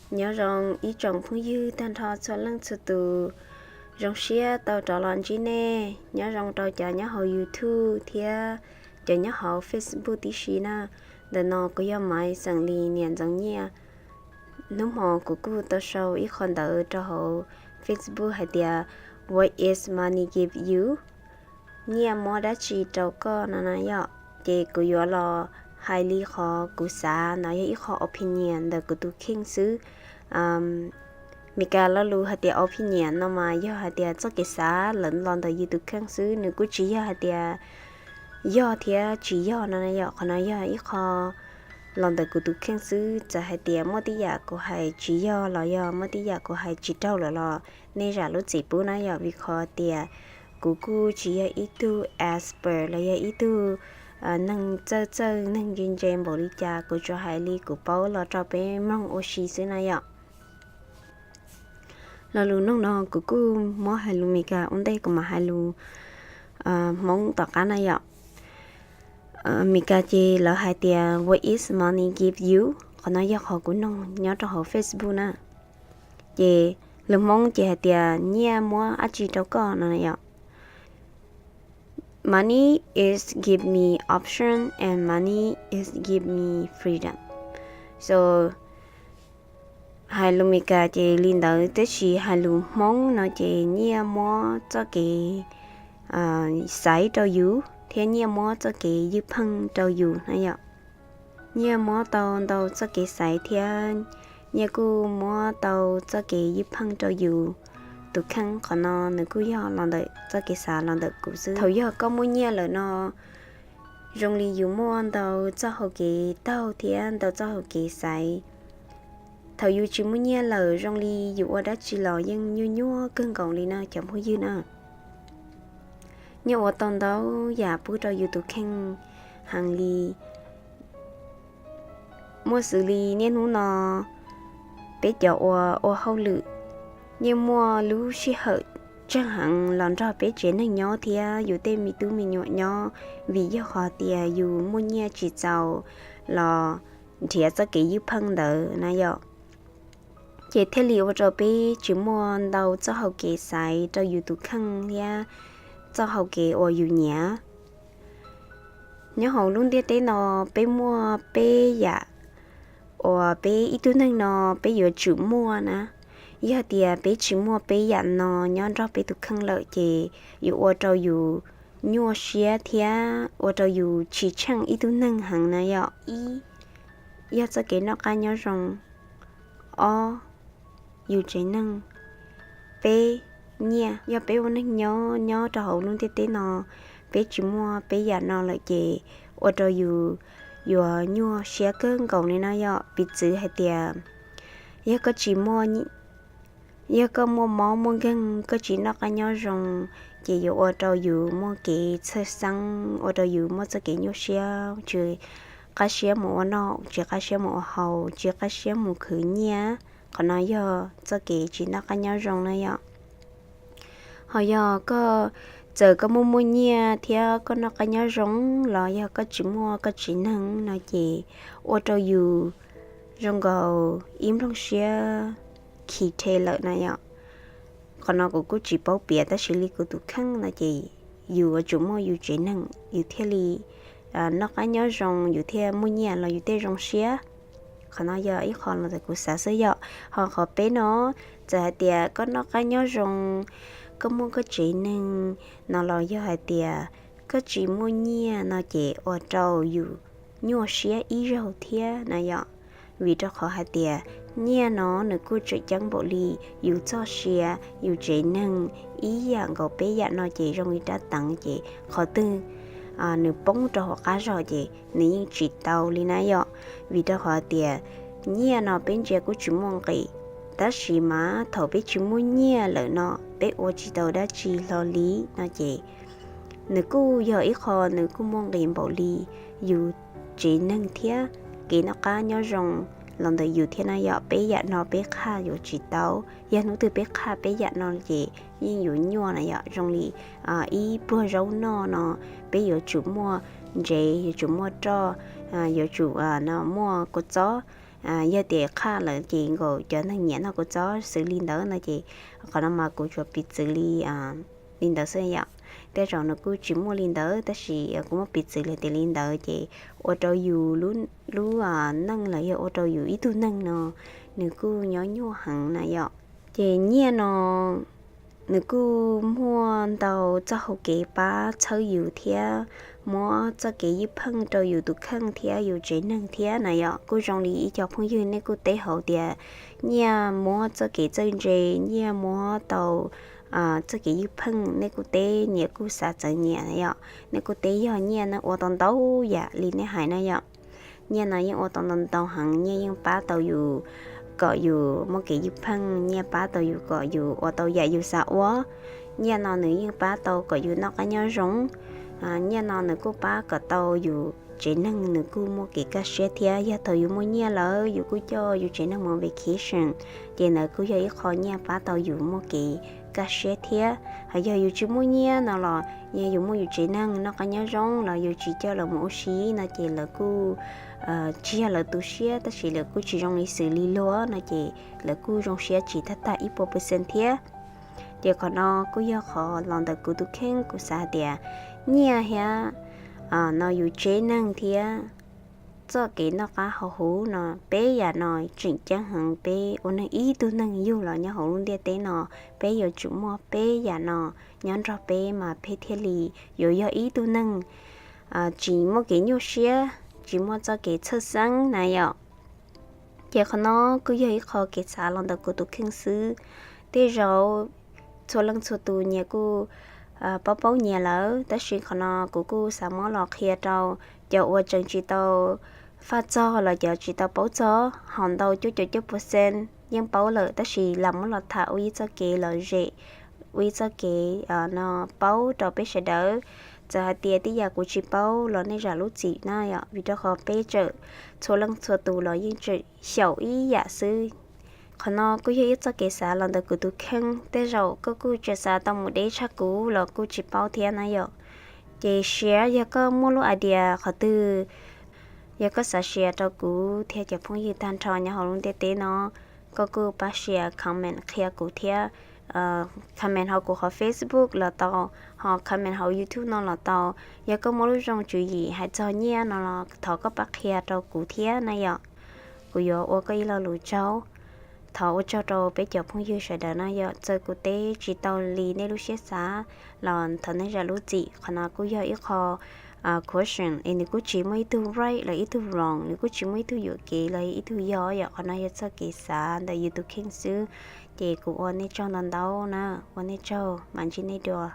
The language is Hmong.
Nyob zoo ib tsoom phooj ywg tag nrho txhua leej txhua tus, zoo siab tau rov los ntsib nej. Nyob zoo rau cov nyob hauv YouTube thiab cov nyob hauv Facebook tib si na. Ntawm no kuv yog Maiv xeem Lis niam Ntxoov Nyiaj. Hnub hmo kuv kuj tau sau ib qho ntawv rau hauv Facebook hais tias, What is money give you? Nyiaj muab dab tsi rau koj no na yom. Ces kuv yuav los hais li qhov kuv xav no, yog ib qho opinion ntawm kuv tus kheej xwb. Meskas lo lus hais tias opinion no mas yog hais tias txoj kev xav lawm los ntawm yus tus kheej xwb, nws kuj tsis yog hais tias yog thiab tsis yog no na yom. Qhov no yog ib qho los ntawm kuv tus kheej xwb. Txawm hais tias muaj tej yam kuv hais tsis yog los yog muaj tej yam kuv hais tsis raug lawm los nej zam lub txim pub na yom, vim qhov tias kuv kuj tsis yog ib tug expert los yog ib tug neeg txawj txawj neeg ntse ntse npaum li cas, kuv tsuas hais li kuv paub los rau peb mloog ua si xwb na yom. Lo lus nug no kuv kuj muab hais lus Meskas ua ntej kuv mam hais lus Hmoob tom qab na yom. Meskas ces lawv hais tias, What is money give you? Qhov no yog qhov kuv nug nyob rau hauv Facebook na. Ces lus Hmoob ces hais tias, Nyiaj muab dab tsi rau koj no yom. Money is give me option and money is give me freedom. So hais lus Meskas ces li ntawd, tab sis hais lus Hmoob no ces nyiaj muab txoj kev xaiv rau yus thiab nyiaj muab txoj kev ywj pheej rau yus na yom. Nyiaj muab tau ntau txoj kev xaiv thiab nyiaj kuj muab tau txoj kev ywj pheej rau yus tus kheej. Qhov no nws kuj yog los ntawm txoj kev xav los ntawm kuv xwb. Thaum yog koj muaj nyiaj lawm no, zoo li yus muaj ntau txoj hau kev taug thiab ntau txoj hau kev xaiv. Thaum yus tsis muaj nyiaj lawm, zoo li yus ua dab tsi los yeej nyuaj nyuaj kawg nkaus li na cov phooj ywg na. Nyiaj ua tau ntau yam pub rau yus tus kheej heev li. Muaj xws li niaj hnub no peb cov uas ua hauj lwm yeej muaj lub sij hawm tsawg heev los nrog peb tsev neeg nyob thiab yus tej me tub me nyuam nyob, vim yog qhov tias yus muaj nyiaj tsis txaus los nrhiav txoj kev ywj pheej ntawd na yom. Ces thiaj li ua rau peb tsis muaj ntau txoj hau kev xaiv rau yus tus kheej thiab txoj hau kev uas yus nyiam. Nyob hauv lub ntiaj teb no peb muaj peb yam uas peb ib tug neeg no peb yuav tsum muaj na. Yog tias peb tsis muaj peb yam no nyob nrog peb tus kheej lawm ces yuav ua rau yus nyuaj siab thiab ua rau yus tsis tsheej ib tug neeg heev na yom. Ib, yog txoj kev noj qab nyob zoo. Ob, yus tsev neeg. Peb, nyiaj. Yog peb ua neeg nyob nyob rau hauv lub ntiaj teb no, peb tsis muaj peb yam no lawm ces ua rau yus yuav nyuaj siab kawg nkaus li na yom. Piv txwv hais tias yog koj tsis muaj, yog koj muaj mob muaj nkeeg koj tsis noj qab nyob zoo, ces yuav ua rau yus muaj kev txhawj xeeb, ua rau yus muaj txoj kev nyuaj siab, tsis qab siab mus ua noj, tsis qab siab mus ua haus, tsis qab siab mus khwv nyiaj. Qhov no yog txoj kev tsis noj qab nyob zoo na yom. Ho yog koj, txawm koj muaj muaj nyiaj thiab koj noj qab nyob zoo los yog koj tsis muaj koj tsev neeg no ces ua rau yus zoo nkaus ib nplooj siab khi rhe lawm na yom. Qhov no kuv kuj tsis paub piav tab sis li kuv tus kheej no ces yus yuav tsum muaj yus tsev neeg yus thiaj li noj qab nyob zoo, yus thiaj muaj nyiaj los yus thiaj zoo siab. Qhov no yog ib qho los ntawm kuv xav xwb yom. Ho qhov peb no, txawm hais tias koj noj qab nyob zoo, koj muaj koj tsev neeg no los yog hais tias koj tsis muaj nyiaj no ces ua rau yus nyuaj siab ib zaug thiab na yom. Vim rau qhov hais tias nyiaj no nws kuj tseem ceeb npaum li yus txoj sia, yus tsev neeg ib yam nkaus peb yam no ces zoo li rab teev ces qhov twg nws poob rau hauv qab zog ces nws yeej tsis tau li na yom. Vim rau qhov tias nyiaj no peb ntsia kuj tsis muaj nqis, tab sis mas thaum peb tsis muaj nyiaj lawm no peb ua tsis tau dab tsi hlo li no ces nws kuj yog ib qho nws kuj muaj nqis npaum li yus tsev neeg thiab kev noj qab nyob zoo los ntawm yus thiab na yom. Peb yam no peb qhaj yuav tsis tau, yog hnub twg peb qhaj peb yam no ces yeej yuav nyuaj na yom. Zoo li ib pluag zaub noj no peb yuav tsum muaj ntsev, yuav tsum muaj roj, yuav tsum muaj kua txob, Yog tias qhaj lawm ces nkaus cov neeg nyiam noj kuv txob xws li ntawd no ces qhov no mas kuv tsuas piv txwv li li ntawd xwb yom. Tej zaum nws kuj tsis muaj li ntawd tab sis kuv muab piv txwv li tias li ntawd ces ua rau yus lub neej los yog ua rau yus ib tug neeg no nws kuj nyob nyuaj heev na yom. Ces nyiaj no nws kuj muaj ntau txoj hau kev pab txhawb yus thiab muab txoj kev ywj pheej rau yus tus kheej thiab yus tsev neeg thiab na yom. Kuj zoo li ib co phooj ywg nej kuj teb hauv tias nyiaj muab txoj kev txawj ntse, nyiaj muab tau txoj kev ywj pheej, nej kuj teb nyias kuj xav txawv nyias na yom. Nej kuj teb yog nyiaj no ua tau ntau yam li nej hais na yom. Nyiaj no yeej ua tau ntau ntau heev, nyiaj yeej pab tau yus kom yus muaj kev ywj pheej, nyiaj pab tau yus kom yus ua tau yam yus xav ua. Nyiaj no nws yeej pab tau kom yus noj qab nyob zoo. Nyiaj no nws kuj pab kom tau yus tsev neeg nws kuj muaj kev kaj siab thiab. Yog thaum yus muaj nyiaj lawm yus kuj coj yus tsev neeg mus vacation, ces ntawd kuj yog ib qho nyiaj pab tau yus muaj kev kaj siab thiab. Hos yog yus tsis muaj nyiaj no los yog yus muaj yus tsev neeg noj qab nyob zoo los yus tsis coj lawv mus ua si no ces lawv kuj tsis yog lawv tu siab tab sis lawv kuj tsis zoo li xws li luag no ces lawv kuj zoo siab tsis tag tag ib puas percent thiab. Ces qhov no kuj yog qhov los ntawm kuv tus kheej, kuv xav hais tias nyiaj thiab no yus tsev neeg thiab txoj kev noj qab haus huv no peb yam no tseem ceeb heev. Peb ua neeg ib tug neeg yug los nyob hauv lub ntiaj teb no peb yuav tsum muaj peb yam no nyob nrog peb mas peb thiaj li yuav yog ib tug neeg tsis muaj kev nyuaj siab, tsis muaj txoj kev txhawj xeeb na yom. Ces qhov no kuj yog ib qho kev xav los ntawm kuv tus kheej xwb. Tej zaum txhua leej txhua tus nyias kuj paub paub nyias lawm tab sis qhov no kuv kuj xav muab los qhia rau cov uas tseem tsis tau faj txog los cov tsis tau paub txog. Hos ntau cuaj caum cuaj percent yeej paub lawm tab sis lam muab los tham ua ib txoj kev lom zem, ua ib txoj kev no paub rau peb sawv daws. Txawm hais tias tej yam kuv tsis paub los nej zam lub txim na yom, vim rau qhov peb tseem txhua leej txhua tus los yeej tseem xyaum ib yam xwb. Qhov no kuj yog ib txoj kev xav los ntawm kuv tus kheej. Tej zaum koj kuj tseem xav tau mus deb tshaj kuv los kuj tsis paub thiab na yom. Ces share yog koj muaj lub idea qhov twg, yog koj xav share rau kuv thiab cov phooj ywg tag nrho nyob hauv lub ntiaj teb no, koj kuj pab share comment qhia kuv thiab. Comment hauv kuv qhov Facebook los tau, ho comment hauv YouTube no los tau. Yog koj muaj lub zoo tswv yim hais txog nyiaj no los thov koj pab qhia rau kuv thiab na yom. Kuv yuav ua koj ib lo lus tsaug. Thov ua tsaug rau peb cov phooj ywg sawv daws na yom. Txawm kuv teb tsis tau li nej lub siab xav los thov nej zam lub txim. Qhov no kuj yog ib qho question es nws kuj tsis muaj ib tug right los ib tug wrong, nws kuj tsis muaj ib tug yuam kev los ib tug yog yom. Qhov no yog txoj kev xav ntawm yus tus kheej xwb. Ces kuv ua nej tsaug ntau ntau na, ua nej tsaug, mam ntsib nej dua.